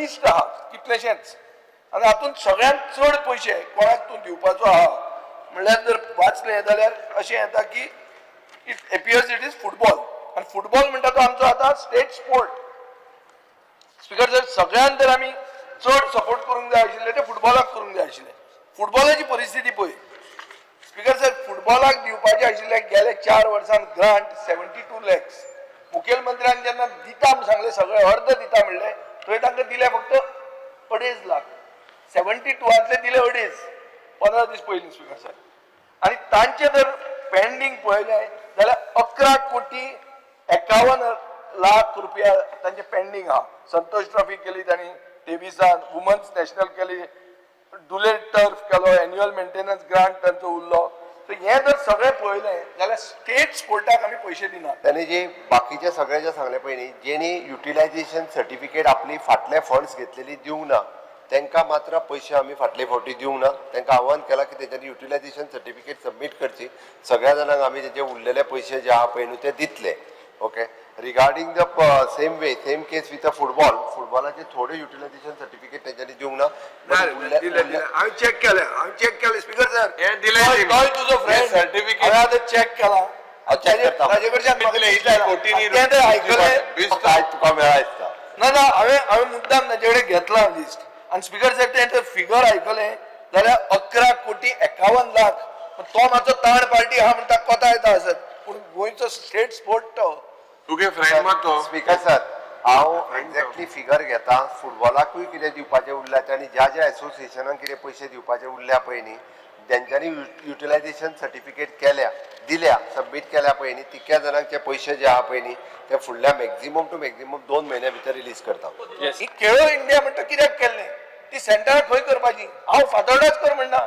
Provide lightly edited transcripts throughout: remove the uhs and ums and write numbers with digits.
List आहा कितलेशेंच आनी हातूंत सगळ्यांत चड पयशे कोणाक तूं दिवपाचो आहा म्हणल्यार जर वाचलें जाल्यार अशें येता की it appears it is football. आनी फुटबॉल म्हणटा तो आमचो आतां स्टेट स्पोर्ट. स्पिकर सर, सगळ्यांत जर आमी चड सपोर्ट करूंक जाय आशिल्ले ते फुटबॉलाक करूंक जाय आशिल्ले. फुटबॉलाची परिस्थिती पळय स्पिकर सर, फुटबॉलाक दिवपाचे आशिल्ले गेले 4 वर्सांत ग्रांट 72 लॅक्स. मुखेलमंत्र्यान जेन्ना दिता म्हूण सांगलें, सगळे अर्द दिता म्हणलें, थंय तांकां दिले फक्त 2.5 लाख. 72आंतले दिले अडेज 15 दीस पयलीं स्पिकर सर. आनी तांचे जर पेंडींग पळयलें जाल्यार 11 कोटी 51 लाख रुपया तांचे पेंडींग आहा. संतोष ट्रॉफी केली तांणी 23आन, वुमन्स नॅशनल केली, दुलेर टर्फ केलो, एन्युअल मेंटेनन्स ग्रांट तांचो उरलो. सो हें जर सगळें पळयलें जाल्यार स्टेट स्पोर्टाक आमी पयशे दिनात. त्याने जे बाकीचे सगळे जे सांगले पळय न्ही, जेणी युटिलायझेशन सर्टिफिकेट आपली फाटले फंड्स घेतलेली दिवंक ना, तांकां मात्र पयशे आमी फाटले फावटी दिवंक ना. तांकां आव्हान केलां की तेंच्यांनी युटिलायझेशन सर्टिफिकेट सबमीट करची. सगळ्या जाणांक आमी तेंचे उरलेले पयशे जे आहा पळय न्हू ते दितले. Okay, regarding the same way, same case with a football, फुटबॉलाचे थोडे युटिलायझेशन सर्टिफिकेट तेंच्यांनी दिवंक ना, पण दिले दिले, हांवें चॅक केलें, हांवें चॅक केलें स्पिकर सर. हे दिले. तोय तुजो फ्रेंड. सर्टिफिकेट. हांवें आतां चॅक केला. check करता. ताजे कडच्यान म्हाका कितले? लिस्ट आयला. कोटींनी तें तर आयकलें. काय तुका मेळा दिसता. ना ना, हांवें मुद्दाम ताजे कडेन घेतला लिस्ट. आनी स्पिकर सर, तें जर फिगर आयकलें जाल्यार 11 कोटी 51 लाख. तो मातसो ताण पार्टी आहा म्हणटा, कोता येता आसत, पूण गोंयचो स्टेट स्पोर्ट तो. तुगे फ्रेंड मग तो. स्पीकर सर, हांव एक्झॅक्टली फिगर घेता. फुटबॉलाकूय कितें दिवपाचें उरल्या आनी ज्या ज्या एसोसिएशनाक कितें पयशे दिवपाचे उरल्या पळय न्ही, तेंच्यांनी युटिलायझेशन सर्टिफिकेट केल्या, दिल्या, सबमीट केल्या पळय न्ही, तितक्या जाणांक ते पयशे जे आहा पळय न्ही, ते फुडल्या मॅक्झिमम टू मॅक्झिमम 2 म्हयन्या भितर रिलीज करता. ही खेळो इंडिया म्हणटा कित्याक केल्लें? ती सेंटराक खंय करपाची? हांव फातोर्डाच कर म्हणना,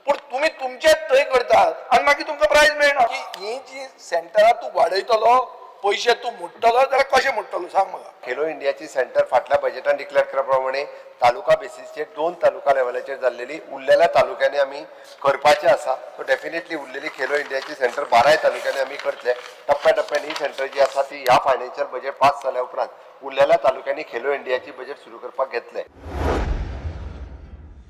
पूण तुमी तुमचेच थंय करतात आनी मागीर तुमकां प्रायज मेळना की ही जी सेंटरां तूं वाडयतलो, पयशे तूं मोडटलो जाल्यार कशें मोडटलो, सांग म्हाका. खेलो इंडियाची सेंटर फाटल्या बजेटान डिक्लेअर केल्या प्रमाणे तालुका बेसीसचेर दोन तालुका लेवलाचेर जाल्लेली, उरलेल्या तालुक्यांनी आमी करपाचे आसा. सो डेफिनेटली उरलेली खेलो इंडियाची सेंटर 12 तालुक्यांनी आमी करतले. टप्प्या टप्प्यान ही सेंटर जी आसा ती ह्या फायनान्शियल बजेट पास जाल्या उपरांत उरलेल्या तालुक्यांनी खेलो इंडियाची बजेट सुरू करपाक घेतले.